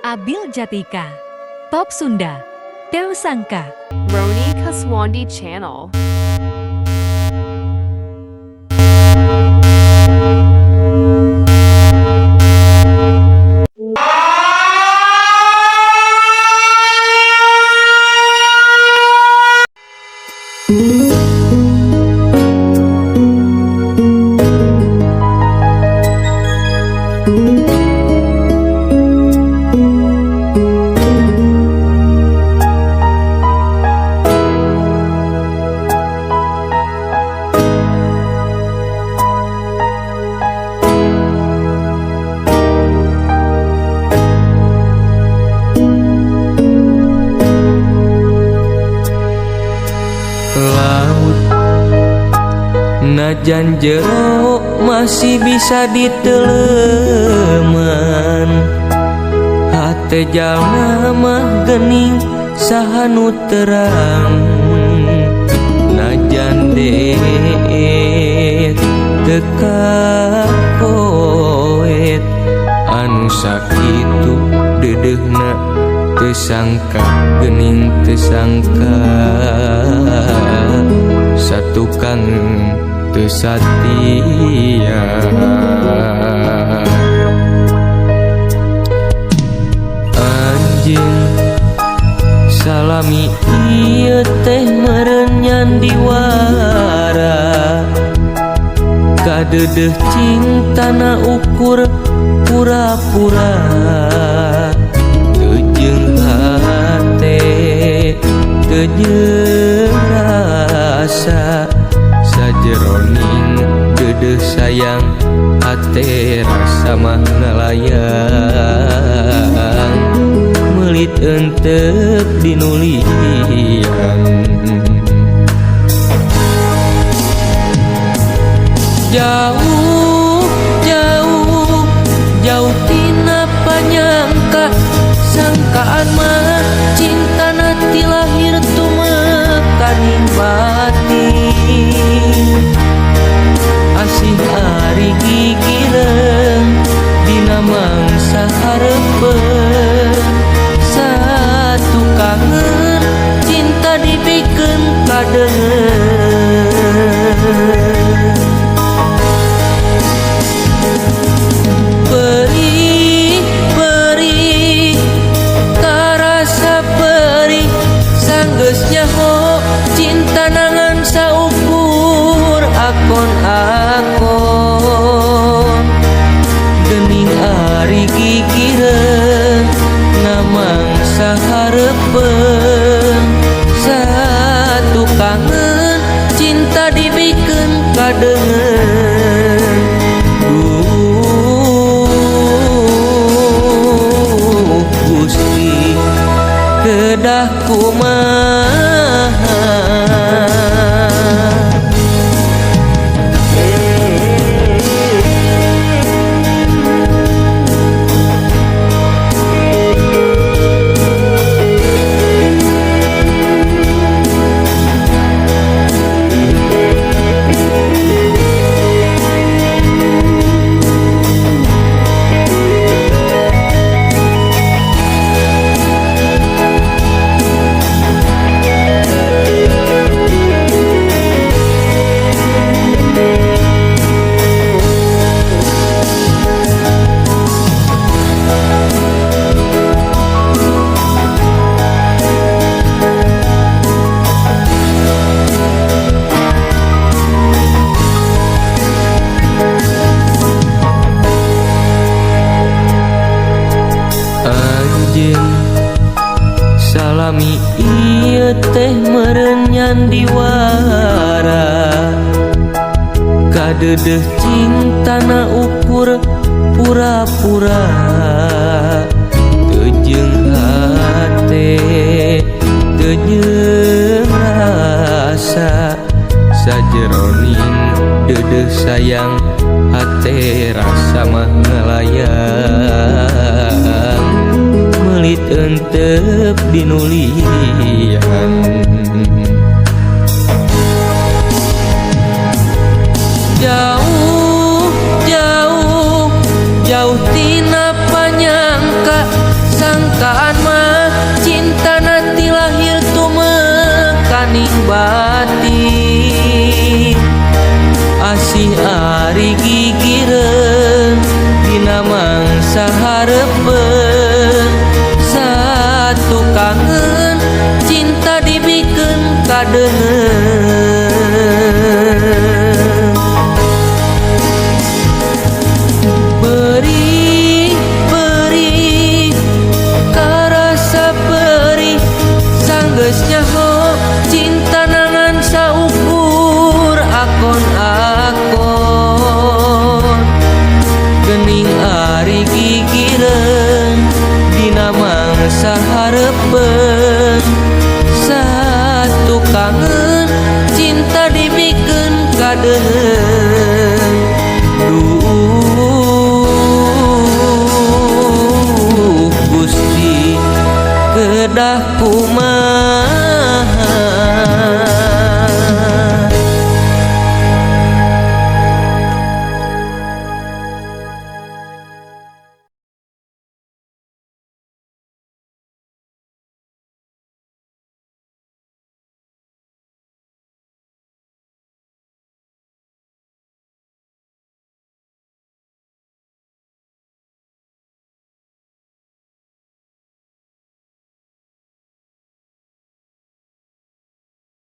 Abil Jatika. Top Sunda. Teu Sangka. Roni Kaswandi Channel. Laut najan jero masih bisa diteleman, hate jalma mah gening saha nu terang. Najan deet teu kapoet, anu sakitu deudeuhna teu sangka gening teu sangka, satukang teu satia. Anjeun salami ieu teh meureun nyandiwara, kadeudeuh cintana ukur pura-pura. Teu jeung hate teu jeung rasa, sajeroning deudeuh sayang hate rasa mah ngalayang, meulit entep dinulian. Jauh jauh jauh tina panyangka, sangkaan mah cintana ti lahir tumekaning batin. Asih ari gigireun dina mangsa hareupeun, satukangeun cinta dibikeun kadeungeun. Perih perih karasa perih, sanggeus nyaho cinta nangan saukur akon-akon. Gening ari gigireun na mangsa hareupeun, satukangeun cinta dibikeun kadeungeun. Duh Gusti kedah kumaha. Anjeun salami ieu teh meureun nyandiwara, kadeudeuh cintana ukur pura-pura. Teu jeung hate teu jeung rasa, sajeroning deudeuh sayang hate rasa mah ngalayang, meulit entep dinulian. Jauh jauh jauh tina panyangka sang. Sahareupeun satukangeun cinta dibikeun kadeungeun. Duh Gusti, kedah kumaha?